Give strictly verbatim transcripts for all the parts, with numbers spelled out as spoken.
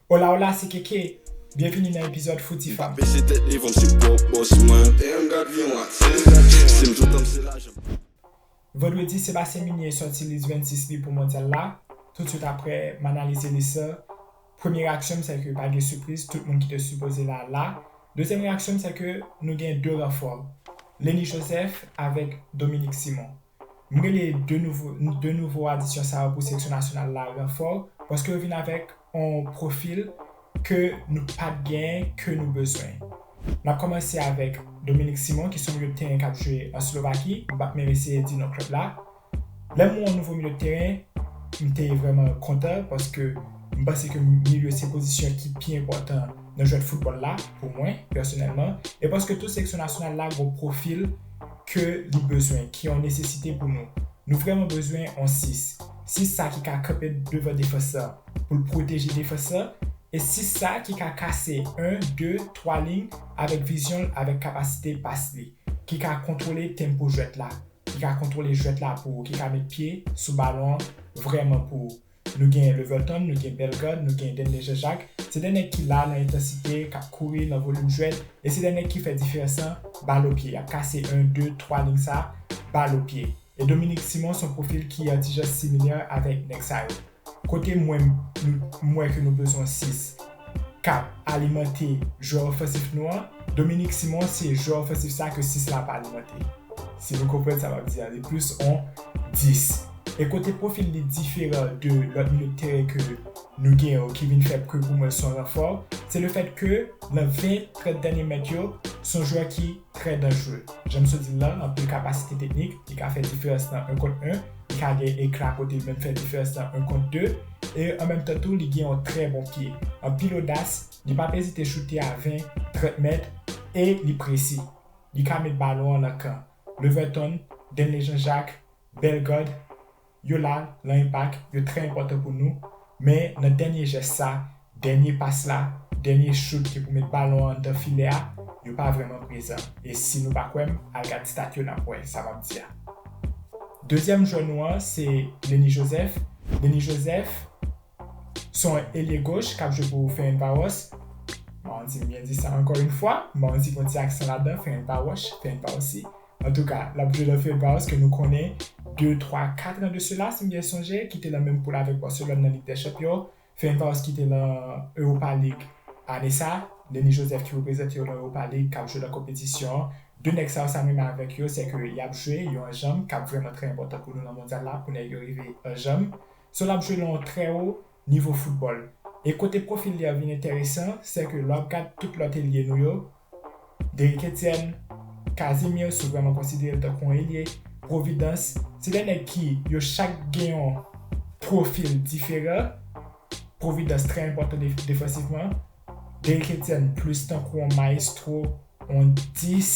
Hola, hola, se Keke. Byenvini nan epizòd Fouti Fam. Bese tèt li, fò m se pwòp bòs mwen. Damn, gad vye mwen. Si m toutan m se lajan. Vandredi, Sébastien Migné sòti lis vennsis li pou mondyal la. Toutswit apre m analize lis la, premye reyaksyon m se ke pa gen sipriz, tout moun ki te sipoze la, la. Dezyèm reyaksyon m se ke nou gen de ranfò, Lenny Joseph avèk Dominique Simon. M rele de nouvo, de nouvo adisyon sa yo pou seleksyon nasyonal la ranfò, paske yo vin avèk yon pwofil ke nou pa t genyen, ke nou bezwen. N ap kòmanse avèk Dominique Simon, ki se yon milye de teren k ap jwe an Slovaki. M p ap menm eseye di non klèb la. Lè m wè yon nouvo milye de teren, m te vrèman kontan, paske m panse ke milye se pozisyon ki pi enpòtan nan jwèt foutbòl la, pou mwen, pèsonèlman, e paske tou seleksyon nasyonal la gen yon pwofil ke li bezwen, ki yon nesesite pou nou. Nou vrèman bezwen yon sis. Sis sa ki ka kanpe devan defans la pou l pwoteje defans la, e sis sa ki ka kase en, de, twa liy avèk vizyon l, avèk kapasite pas li, ki ka kontwole tempo jwèt la, ki ka kontwole jwèt la pou ou, ki ka met pye sou balon an vrèman pou ou. Nou gen Leverton, nou gen Bellegarde, nou gen Denley Jean-Jacques. Se de nèg ki la nan entansite, k ap kouri nan volim jwèt, e se de nèg ki fè diferans lan bal o pye. Y ap kase en, de, twa liy sa, bal o pye. E Dominique Simon se yon pwofil ki yon ti jan similè avèk nèg sa yo. Kote mwen, m, m wè ke nou bezwen yon sis k ap alimante jwè ofansif nou an, Dominique Simon se jwè ofansif sa ke sis la ap alimante. Si nou konprann sa m ap di a, li plis on dis. E kote pwofil li diferan de lòt milye de teren ke nou gen yo ki vin fè ke pou mwen se yon ranfò, se lefèt ke nan ven, trant dènye mèt yo, se yon jwè ki trè danjre. Jan m sot di l la, anpil kapasite teknik, li ka fè diferans nan en kont en, li ka gen ekla kote l menm fè diferans nan en kont de, e an menm tan tou, li gen yon trè bon pye. Anpil odas, li p ap ezite choute a ven, trant mèt, e li presi. Li ka met balon an nan kan. Leverton, Denley Jean-Jacques, Bellegarde, yo la, lan enpak, yo trè enpòtan pou nou, men nan dènye jès sa, dènye pas la, dènye chout ki pou met balon an anndan filè a, yo pa vrèman prezan. E si nou pa kwè m, al gad stat yo n ap wè sa m ap di a. Dezyèm jwè nou an, se Lenny Joseph. Lenny Joseph, se yon elye goch k ap jwe pou Ferencváros. M pa konn si m byen di sa ankò yon fwa, m pa konn si gen yon ti aksan ladan, Ferencváros, Ferencváros. Antouka, l ap jwe nan Ferencváros ke nou konnen de, twa, kat an de sela, si m byen sonje, ki te nan menm poul avèk Barcelone nan Lig dè Chanpyon. Ferencváros ki te nan Europa League ane sa, Lenny Joseph ki reprezante yo nan Europa League, k ap jwe nan konpetisyon an. De nèg sa yo, sa m renmen avèk yo, se ke y ap jwe, yo anjanm, k ap vrèman trè enpòtan pou nou nan mondyal la, pou nèg yo rive anjanm. So, l ap jwe nan yon trè wo nivo foutbòl. E kote pwofil li an vin enteresan, se ke lè w ap gad tout lòt elye nou yo, Derrick Etienne, Casimir, si w vrèman konsidere l tankou yon elye, Providence, se de nèg ki yo chak gen yon pwofil diferan. Providence trè enpòtan def-, defansivman. Derrick Etienne plis tankou yon mayestwo, yon dis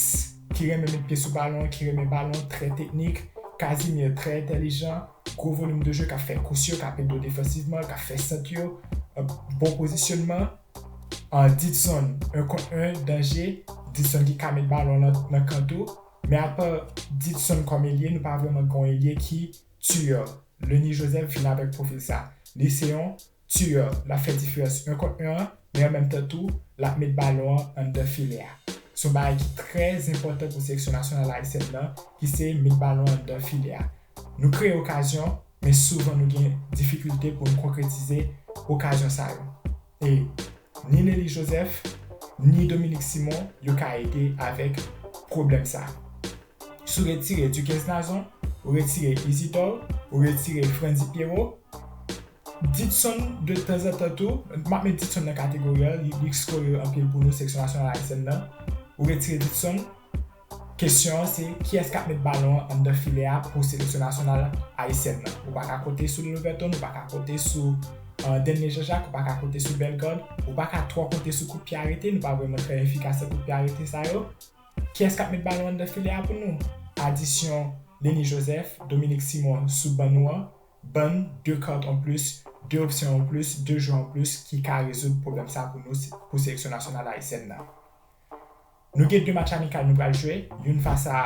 ki renmen met pye sou balon, ki renmen balon, trè teknik. Casimir trè entèlijan, gwo volim de jwe, k ap fè kou syo, k ap ede w defansivman, k ap fè sant yo, euh, bon pozisyonman. An Didson, en kont en, danje. Didson ki ka met balon nan, nan kan tou. Men apa Didson kòm elye, nou pa vrèman gen yon elye ki tiyè. Lenny Joseph vin avèk pwofil sa. Li se yon tiyè. L ap fè diferans en kont en an, men an menm tan tou, l ap met balon an anndan filè a. Se yon bagay ki trè enpòtan pou seleksyon nasyonal ayisyèn nan, ki se met balon an anndan filè a. Nou kreye okazyon, men souvan nou gen difikilte pou n konkretize okazyon sa yo. E ni Lenny Joseph, ni Dominique Simon, yo ka ede avèk pwoblèm sa. Si w retire Duckens Nazon, ou retire Isidore, ou retire Frandy Pierrot, Didson de tanzantan tou, m ap met Didson nan kategori a, li, li skore anpil pou nou, seleksyon nasyonal ayisyèn nan. Ou retire Didson, kesyon an se, kiyès k ap met balon an anndan filè a pou seleksyon nasyonal ayisyèn nan? Ou pa ka konte sou Leverton, ou pa ka konte sou, euh, Denley Jean-Jacques, ou pa ka konte sou Bellegarde, ou pa ka twò konte sou kout pye arete, nou pa vrèman trè efikas nan kout pye arete sa yo. Kiyès k ap met balon anndan filè a pou nou? Adisyon Lenny Joseph, Dominique Simon sou ban nou an, ban n de kat an plis, de opsyon an plis, de jwè an plis ki ka rezoud pwoblèm sa pou nou, pou seleksyon nasyonal ayisyèn nan. Nou gen de match amikal nou pral jwe, youn fas a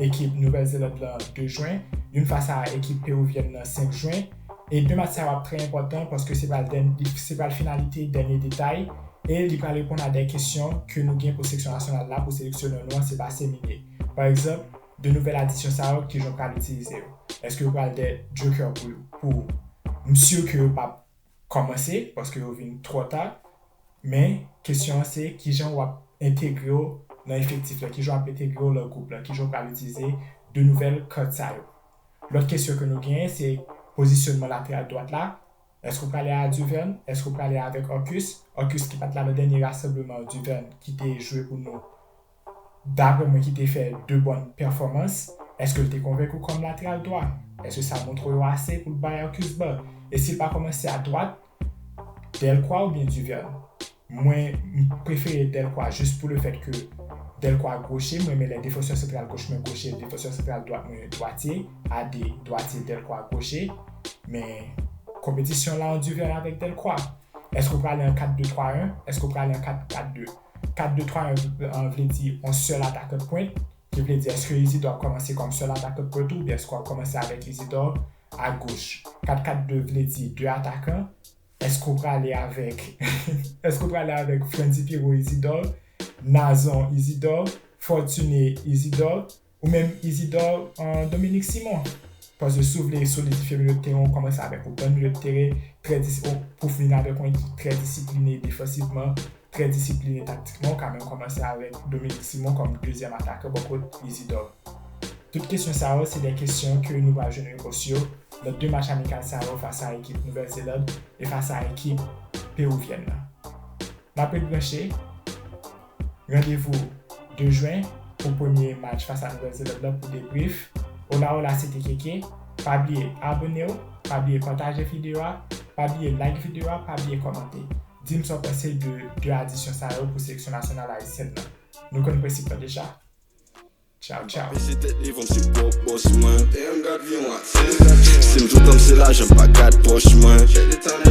ekip Nouvèl Zeland lan de jen, youn fas a ekip pewivyèn nan senk jen, E de match sa yo ap trè enpòtan paske se pral dèn- se pral finalite dènye detay e li pral reponn a de kesyon ke nou gen pou seleksyon nasyonal la pou seleksyonè nou an Sébastien Migné. Pa egzanp, de nouvèl adisyon sa yo, kijan w pral itilize yo? Èske yo pral de joker pou, pou, m si ke yo p ap kòmanse paske yo vin twò ta, men kesyon an se kijan w ap entegre yo nan efektif la, kijan w ap entegre yo nan gwoup la, kijan w pral itilize de nouvèl kat sa yo. Lòt kesyon ke nou genyen se pozisyonman lateral dwat la. Èske w prale a Duverne? Èske w prale avèk Arcus? Arcus ki pa t la nan dènye rasanbleman Duverne ki te jwe pou nou, dapre mwen, ki te fè de bòn pèfòmans. Èske l te konvenk ou kòm lateral dwa? Èske sa montre w ase pou l bay Arcus ban? E si l pa kòmanse a dwat, Delcroix oubyen Duverne? Mwen, m prefere Delcroix jis pou le fèt ke Delcroix goche, mwen renmen lè defansè santral goch mwen goche, defansè santral dwat mwen dwatye, a de dwatye, Delcroix goche. Men konpetisyon la an Duverne avèk Delcroix. Èske w prale an kat de twa en? Èske w prale an kat kat de? Kat de twa en vle di yon sèl atakan pwent, ki vle di èske Isidore ap kòmanse kòm sèl atakan pwent ou, oubyen èske w ap kòmanse avèk Isidore a goch? Kat kat de vle di de atakan. Èske w prale avèk èske w prale avèk Frandy Pierrot Isidore, Nazon Isidore, Fortuné Isidore, ou menm Isidore, Dominique Simon? Paske si w vle solidifye milye teren w, kòmanse avèk yon bann milye teren trè disi- pou vin avèk yon ekip trè disipline defansivman, trè disipline taktikman, ou ka menm kòmanse avèk Dominique Simon kòm dezyèm atakan bò kot Isidore. Tout kesyon sa yo se de kesyon ke nou pral jwenn repons yo nan de match amikal sa yo fas a ekip Nouvèl Zeland e fas a ekip pewivyèn nan. N ap ret branche. Randevou de jen pou premye match fas a Nouvèl Zeland nan pou debrif. Ola ola, se te Keke. Pa bliye abòne w, pa bliye pataje videyo a, pa bliye like videyo a, pa bliye kòmante. Di m sa w panse de de adisyon sa yo pou seleksyon nasyonal ayisyèn nan. Nou konn prensip la deja. Tchao, tchao. Bese tèt devan m se pwòp bòs mwen. Damn, gad vyon ak sèl. Si m toutan m se lajan, m pa gad pòch mwen.